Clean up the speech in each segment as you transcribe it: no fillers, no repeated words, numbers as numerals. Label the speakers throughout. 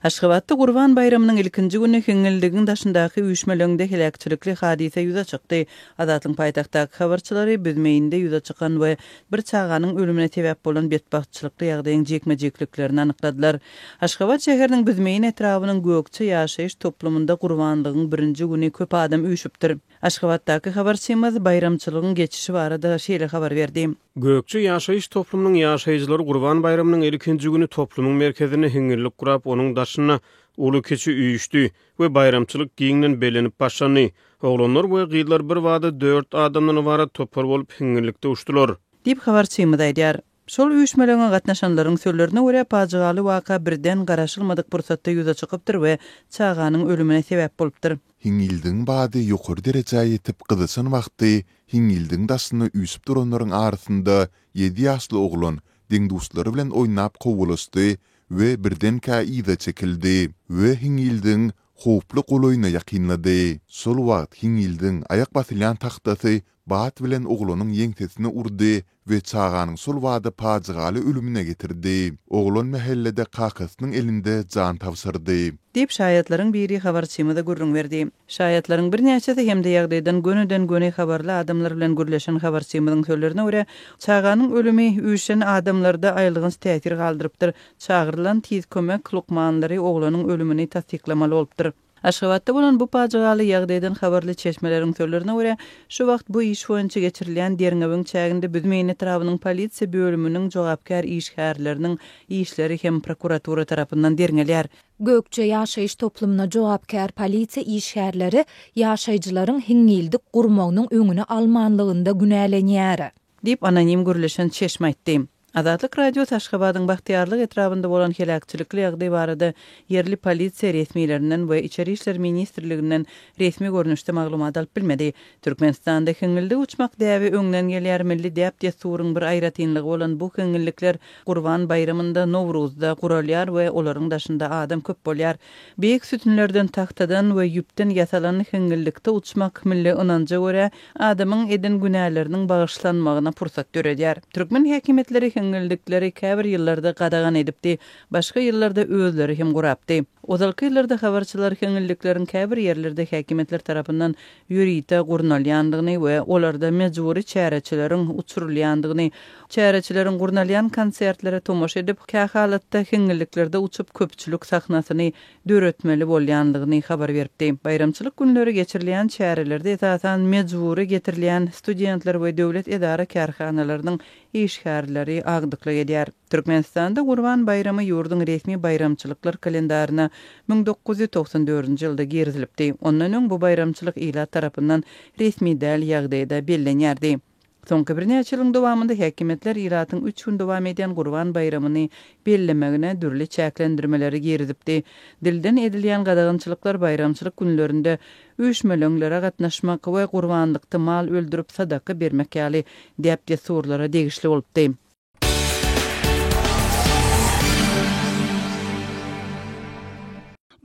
Speaker 1: Aşgabatda Gurban baýramynyň ilkinji güni hiňňildigiň daşyndaky üýşmeleňde heläkçilikli hadysa ýüze çykdy. Azatlygyň paýtagtdaky habarçylary Büzmeýinde ýüze çykan we bir çaganyň ölümine sebäp bolan betbagtçylykly ýagdaýyň jikme-jikliklerini anykladylar. Aşgabat şäheriniň Büzmeýin etrabynyň Gökje ýaşaýyş toplumynda gurbanlygyň birinji güni köp adam üýşüpdir. Aşgabatdaky habarçymyz baýramçylygyň geçişi barada şeýle habar berdi.
Speaker 2: Gökje ýaşaýyş toplumynyň ýaşaýjylary Gurban baýramynyň ilkinji güni toplumyň merkezinde hiňňillik gurap, onuň daşynda uly-kiçi üýşdi we baýramçylyk giňden bellenip başlandy. Oglanlar we gyzlar birbada dört adamdan ybarat topar bolup hiňňillikde uçdular.
Speaker 1: Diýip, habarçymyz aýdýar. Şol üýşmeleňe gatnaşanlaryň sözlerine görä, pajygaly waka birden garaşylmadyk pursatda ýüze çykypdyr we çaganyň ölümine sebäp bolupdyr.
Speaker 3: Hiňňildigiň bady ýokary derejä ýetip gyzyşan wagty hiňňildigiň daşynda üýşüp duranlaryň arasynda ýedi ýaşly oglan deň-duşlary bilen oýnap kowalaşdy we birdenkä yza çekildi we hiňňildigiň howply golaýyna ýakynlady. Şol wagt hiňňildigiň aýak basylýan tagtasy bat bilen oglanyň ýeňsesine urdy we çaganyň şol bada pajygaly ölümine getirdi. Oglan mähellede kakasynyň elinde jan tabşyrdy.
Speaker 1: Diýip, şaýatlaryň biri habarçymyza gürrüň berdi. Şaýatlaryň birnäçesi hem-de ýagdaýdan gönüden-göni habarly adamlar bilen gürleşen habarçymyzyň sözlerine görä, çaganyň ölümi üýşen adamlarda aýylganç täsir galdyrypdyr. Çagyrylan tiz kömek lukmanlary oglanyň ölümini tassyklamaly bolupdyr. Aşgabatda bolan bu pajygaly ýagdaýdan habarly çeşmeleriň sözlerine görä, şu wagt bu iş boýunça geçirilýän derňewiň çäginde Büzmeýin etrabynyň polisiýa bölüminiň jogapkär işgärleriniň işleri hem prokuratura tarapyndan derňelýär.
Speaker 4: Gökje ýaşaýyş toplumyna jogapkär polisiýa işgärleri ýaşaýjylaryň hiňňildik gurmagynyň öňüni almanlygynda günälenýär.
Speaker 1: Diýip, anonim gürleşen çeşme aýtdy. Azatlyk Radiosy Aşgabadyň Bagtyýarlyk etrabynda bolan heläkçilikli ýagdaý barada ýerli polisiýa resmilerinden we Içeri işler ministrliginden resmi görnüşde maglumat alyp bilmedi. Türkmenistanda hiňňildik uçmak däbi öňden gelýär, milli däp-dessuryň bir aýratynlygy bolan bu hiňňildikler Gurban baýramynda, Nowruzda guralýar we olaryň daşynda adam köp bolýar. Beýik sütünlerden tagtadan we ýüpden ýasalan hiňňildikde uçmak milli ynanja görä, adamyň eden günäleriniň bagyşlanmagyna pursat döredýär. Türkmen häkimiýetleri hiňňildikleri käbir ýyllarda gadagan edipdi, başga ýyllarda özleri hem gurapdy. Ozalky ýyllarda habarçylar hiňňildikleriň käbir ýerlerde häkimiýetler tarapyndan ýörite gurnalýandygyny we olarda mejbury çäreçileriň uçurylýandygyny, çäreçileriň gurnalýan konsertlere tomaşa edip, kähalatda hiňňildiklerde uçup köpçülik sahnasyny döretmeli bolýandygyny habar beripdi. Baýramçylyk günleri geçirilýän çärelerde esasan mejbury getirilýän studentler we döwlet edara-kärhanalarynyň işgärleri agdyklyk edýär. Türkmenistanda Gurban baýramy ýurduň resmi baýramçylyklar kalendaryna 1994-nji ýylda girizilipdi. Ondan öň bu baýramçylyk ilat tarapyndan resmi däl ýagdaýda bellenýärdi. Soňky birnäçe ýylyň dowamynda häkimiýetler ilatyň üç gün dowam edýän Gurban baýramyny bellemegine dürli çäklendirmeleri girizipdi. Dilden edilýän gadagançylyklar baýramçylyk günlerinde üýşmeleňlere gatnaşmak we gurbanlykda mal öldürip sadaka bermek ýaly däp-dessurlara degişli bolupdy.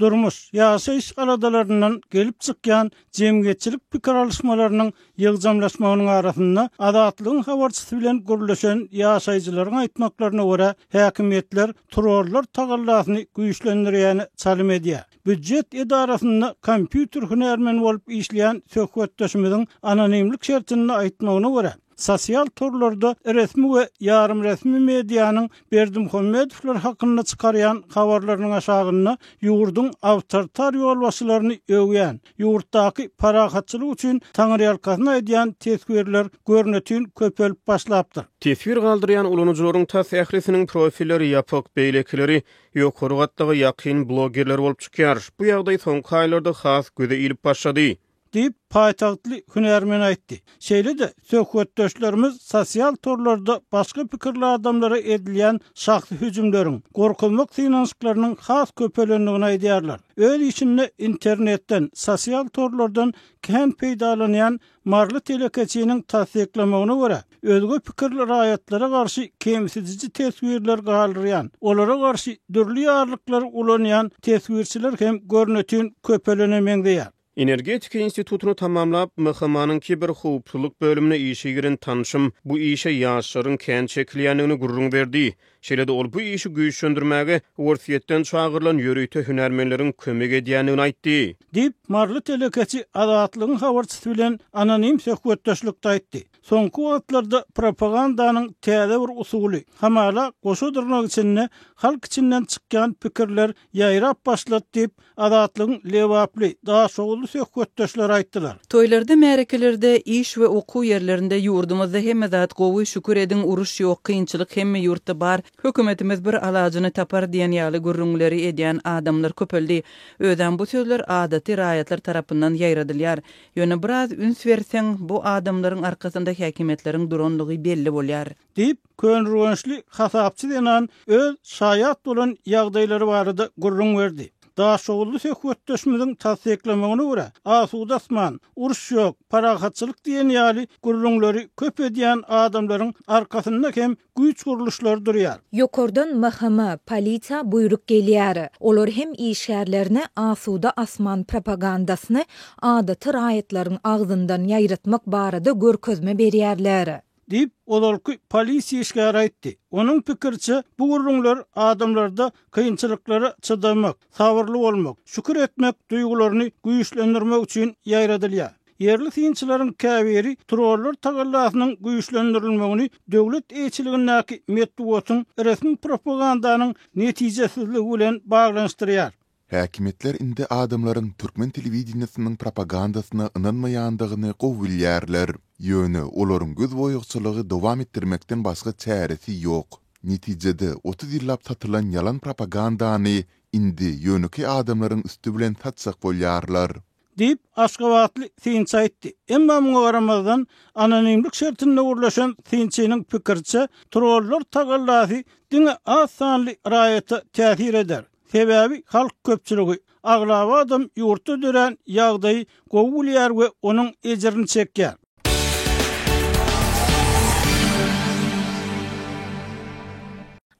Speaker 5: Durmuş, ýaşaýyş aladalaryndan gelip çykýan jemgyýetçilik pikir alyşmalarynyň ýygjamlaşmagynyň arasynda Azatlygyň habarçysy bilen gürleşen ýaşaýjylaryň aýtmaklaryna görä, häkimiýetler trollar tagallasyny güýçlendirýäne çalym edýär. Býujet edarasynda kompýuter hünärmeni bolup işleýän söhbetdeşimiziň anonimlik şertinde aýtmagyna görä, Sosial torlarda resmi we ýarym-resmi medianyň Berdimuhamedowlar hakynda çykarýan habarlarynyň aşagynda ýurduň awtoritar ýolbaşçylaryny öwýän, ýurtdaky parahatçylyk üçin taňryýalkasyn aýdýan teswirler görnetin köpelip başlapdyr.
Speaker 2: Teswir galdyrýan ulanyjylaryň tas ählisiniň profilleri ýapyk, beýlekileri ýokary gatlaga ýakyn bloggerler bolup çykýar. Bu ýagdaý soňky aýlarda has göze ilip başlady.
Speaker 5: Diýip, paýtagtly hünärmen aýtdy. Şeýle-de, söhbetdeşlerimiz sosial torlarda başga pikirli adamlara edilýän şahsy hüjümleriň, gorkuzmak synanyşyklarynyň has köpelendigini aýdýarlar. Öz işinde internetden, sosial torlardan kän peýdalanýan maryly telekeçiniň tassyklamagyna görä, özge pikirli raýatlara garşy kemsidiji teswirler galdyrýan, olara garşy dürli ýarlyklary ulanýan teswirçiler hem görnetin köpelene meňzeýär.
Speaker 2: Energetika institutyny tamamlap, MHM-niň kiberhowpsuzlyk bölümine işe giren tanşym bu işe ýaşlaryň kän çekilýändigini gürrüň berdi. Şeýle-de ol bu işi güýçlendirmäge Orsýetden çagyrylan ýörite hünärmenleriň kömek edýändigini aýtdy.
Speaker 5: Diýip, maryly telekeçi Azatlygyň habarçysy bilen anonim söhbetdeşlikde aýtdy. Soňky wagtlarda propagandanyň täze bir usuly, hamala goşa dyrnak içinde halk içinden çykýan pikirler ýaýrap başlady diýip, Azatlygyň lebaply, daşoguzly söhbetdeşleri aýtdylar.
Speaker 1: Toýlarda, märekelerde, iş we okuw ýerlerinde ýurdumyzda hemme zat gowy, şükür ediň uruş ýok, kynçylyk hemme ýurtda bar, hökümetimiz bir alajyny tapar diýen ýaly gürrüňleri edýän adamlar köpeldi. Özem bu sözler adaty raýatlar tarapyndan ýaýradylýar. Ýöne biraz üns berseň, bu adamlaryň arkasynda häkimiýetleriň duranlygy belli bolýar.
Speaker 5: Diýip, köneürgençli hasapçy zenan öz şaýat bolan ýagdaýlary barada gürrüň berdi. Daşoguzly söhbetdeşimiziň tassyklamagyna görä, asuda asman, uruş ýok, parahatçylyk diýen ýaly gürrüňleri köp edýän adamlaryň arkasynda hem güýç gurluşlary durýar.
Speaker 4: Ýokardan MHM, polisiýa buýruk gelýär. Olar hem işgärlerine asuda asman propagandasyny adaty raýatlaryň agzyndan ýaýratmak barada görkezme berýärler.
Speaker 5: Diýip, ozalky polisiýa işgäri aýtdy. Onuň pikiriçe, bu gürrüňler adamlarda kynçylyklara çydamak, sabyrly bolmak, şükür etmek duýgularyny güýçlendirmek üçin ýaýradylýar. Ýerli synçylaryň käbiri trollar tagallasynyň güýçlendirilmegini döwlet eýeçiligindäki metbugatyň resmi propagandanyň netijesizligi bilen baglanyşdyrýar.
Speaker 3: Häkimiýetler indi adamlaryň türkmen telewideniýesiniň propagandasyna ynanmaýandygyny gowy bilýärler. Ýöne olaryň gözboýagçylygy dowam etdirmekden başga çäresi ýok. Netijede, 30 ýyllap satylan ýalan propagandany indi ýönekeý adamlaryň üsti bilen satjak bolýarlar.
Speaker 5: Diýip, aşgabatly synçy aýtdy. Emma muňa garamazdan, anonimlik şertinde gürleşen synçynyň pikiriçe, trollar tagallasy diňe az sanly raýata täsir eder. Sebäbi halk köpçüligi, aglaba adam ýurtda dörän ýagdaýy gowy bilýär we onuň ejirini çekýär.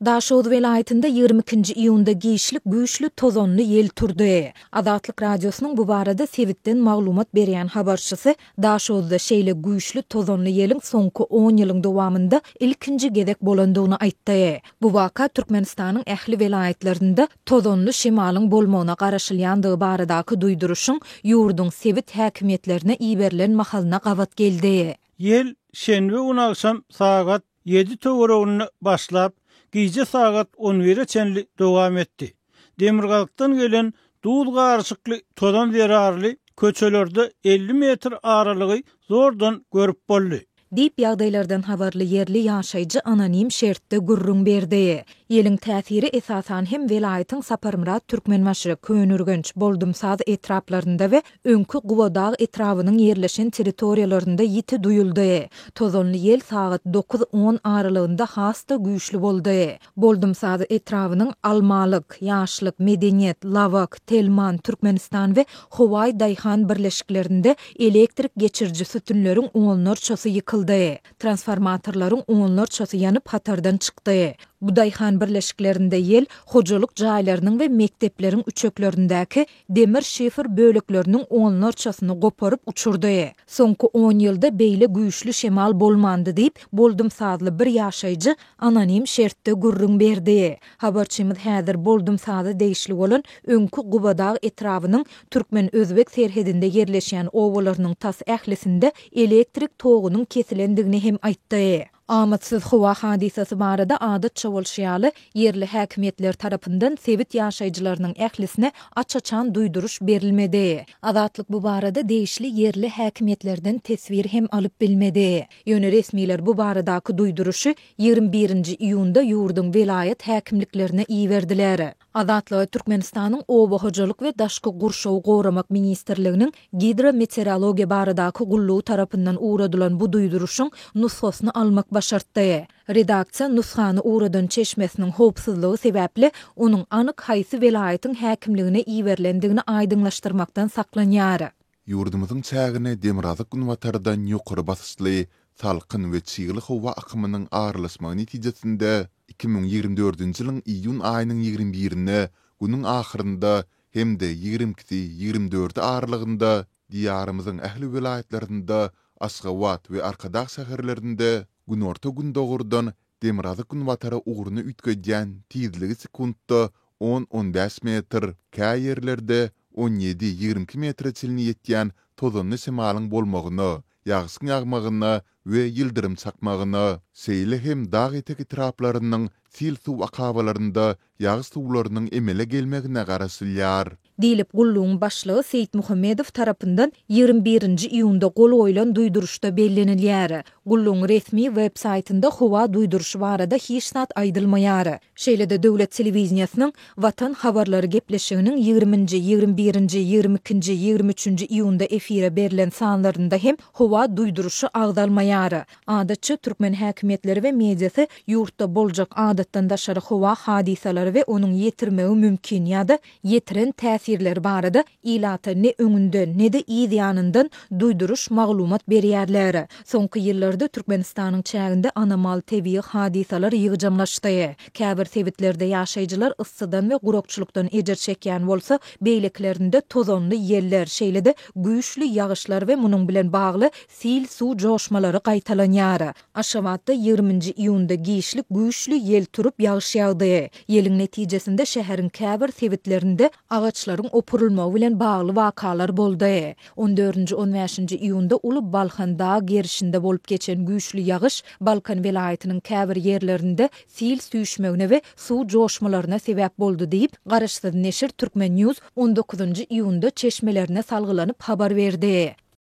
Speaker 4: Daşoguz welaýatynda 22-nji iýunda giçlik güýçli tozanly ýel turdy. Azatlyk Radiosynyň bu barada sebitden maglumat berýän habarçysy Daşoguzda şeýle güýçli tozanly ýeliň soňky on ýylyň dowamynda ilkinji gezek bolandygyny aýtdy. Bu waka Türkmenistanyň ähli welaýatlarynda tozanly şemalyň bolmagyna garaşylýandygy baradaky duýduryşyň ýurduň sebit häkimiýetlerine iberilen mahalyna gabat geldi.
Speaker 5: Ýel şenbe güni agşam sagat ýedi töwereginde başlap, gije sagat on bire çenli dowam etdi. Demirgazykdan gelen duz garyşykly tozan zerarly köçelerde 50 metr aralygy zordan görüp boldy.
Speaker 4: Diýip, ýagdaýlardan habarly ýerli ýaşaýjy anonim şertde gürrüň berdi. Ýeliň täsiri esasan hem welaýatyň Saparmyrat Türkmenbaşy, Köneürgenç, Boldumsaz etraplarynda we öňki Gubadag etrabynyň ýerleşen territoriýalarynda ýiti duýuldy. Tozanly ýel sagat dokuz-on aralygynda has-da güýçli boldy. Boldumsaz etrabynyň Almalyk, Ýaşlyk, Medeniýet, Lawak, Telman, Türkmenistan we Howaý daýhan birleşiklerinde elektrik geçiriji sütünleriň onlarçasy ýykyldy. Transformatorlaryň onlarçasy ýanyp hatardan çykdy. Bu daýhan birleşiklerinde ýel hojalyk jaýlarynyň we mekdepleriň üçeklerindäki demir şifer bölekleriniň onlarçasyny goparyp uçurdy. Soňky on ýylda beýle güýçli şemal bolmandy diýip, boldumsazly bir ýaşaýjy anonim şertde gürrüň berdi. Habarçymyz häzir Boldumsaza degişli bolan öňki Gubadag etrabynyň türkmen-özbek serhedinde ýerleşýän obalarynyň tas ählisinde elektrik togunyň kesilendigini hem aýtdy. Amatsyz howa hadysasy barada adatça bolşy ýaly, ýerli häkimiýetler tarapyndan sebit ýaşaýjylarynyň ählisine aç-açan duýduryş berilmedi. Azatlyk bu barada degişli ýerli häkimiýetlerden teswir hem alyp bilmedi. Ýöne resmiler bu baradaky duýduryşy 21-nji iýunda ýurduň welaýat häkimliklerine iberdiler. Azatlyga Türkmenistanyň Oba hojalyk we daşky gurşawy goramak ministrliginiň Gidrometeorologiýa baradaky gullugy tarapyndan ugradylan bu duýduryşyň nusgasyny almak başartdy. Redaksiýa nusgany ugradan çeşmesiniň howpsuzlygy sebäpli onuň anyk haýsy welaýatyň häkimligine iberilendigini aýdyňlaşdyrmakdan saklanýar.
Speaker 3: Ýurdumyzyň çägine demirgazyk-günbatardan ýokary basyşly, salkyn we çygly howa akymynyň aralaşmagy netijesinde, 2024-nji ýylyň iýun aýynyň ýigrimi birine günüň ahyrynda hem-de ýigrimi ikisi, ýigrimi dördi aralygynda Diýarymyzyň ähli welaýatlarynda, Aşgabat we Arkadag şäherlerinde günorta-gündogardan. demirgazyk-günbatara ugruny üýtgedýän tizligi sekuntda on-on bäş metr, käýerlerde on ýedi- 22 metre çenli ýetýän tozanly şemalyň bolmagyna, ýagşyň ýagmagyna we ýyldyrym çakmagyna, şeýle hem dag etek etraplarynyň sil suw akabalarynda ýagyş suwlarynyň emele gelmegine garaşylýar.
Speaker 4: Diýlip, gullugyň başlygy Seýitmuhammedow tarapyndan 21 nji iýunda gol goýlan duýduryşda bellenilýär. Gullugyň resmi web saýtynda howa duýduryşy barada hiç zat aýdylmaýar. Şeýle-de döwlet telewideniýesiniň Watan habarlary gepleşiginiň ýigriminji, ýigrimi birinji, ýigrimi ikinji, ýigrimi üçünji iýunda efire berlen sanlarynda hem howa duýduryşy agzalmaýar. Adatça, türkmen häkimiýetleri we mediasy ýurtda boljak adatdan daşary howa hadysalary we onuň ýetirmegi mümkin ýa-da ýetiren täsirleri barada ilata ne öňünden, ne-de yz ýanyndan duýduryş maglumat berýärler. Soňky ýyllarda Türkmenistanyň çäginde anomal tebigy hadysalar ýygjamlaşdy. Käbir sebitlerde ýaşaýjylar yssydan we gurakçylykdan ejir çekýän bolsa, beýlekilerinde tozanly ýeller, şeýle-de güýçli ýagyşlar we munuň bilen bagly sil suw joşmalary gaýtalanýar. Aşgabatda ýigriminji iýunda giçlik güýçli ýel turup ýagyş ýagdy. Ýeliň netijesinde şäheriň käbir sebitlerinde agaçlaryň opurylmagy bilen bagly wakalar boldy. On dördünji, on bäşinji iýunda Uly Balhan dag gerişinde bolup geçen güýçli ýagyş Balkan welaýatynyň käbir ýerlerinde sil süýşmegine we suw joşmalaryna sebäp boldy diýip, garaşsyz neşir Turkmen. News on dokuzynjy iýunda çeşmelerine salgylanyp habar berdi.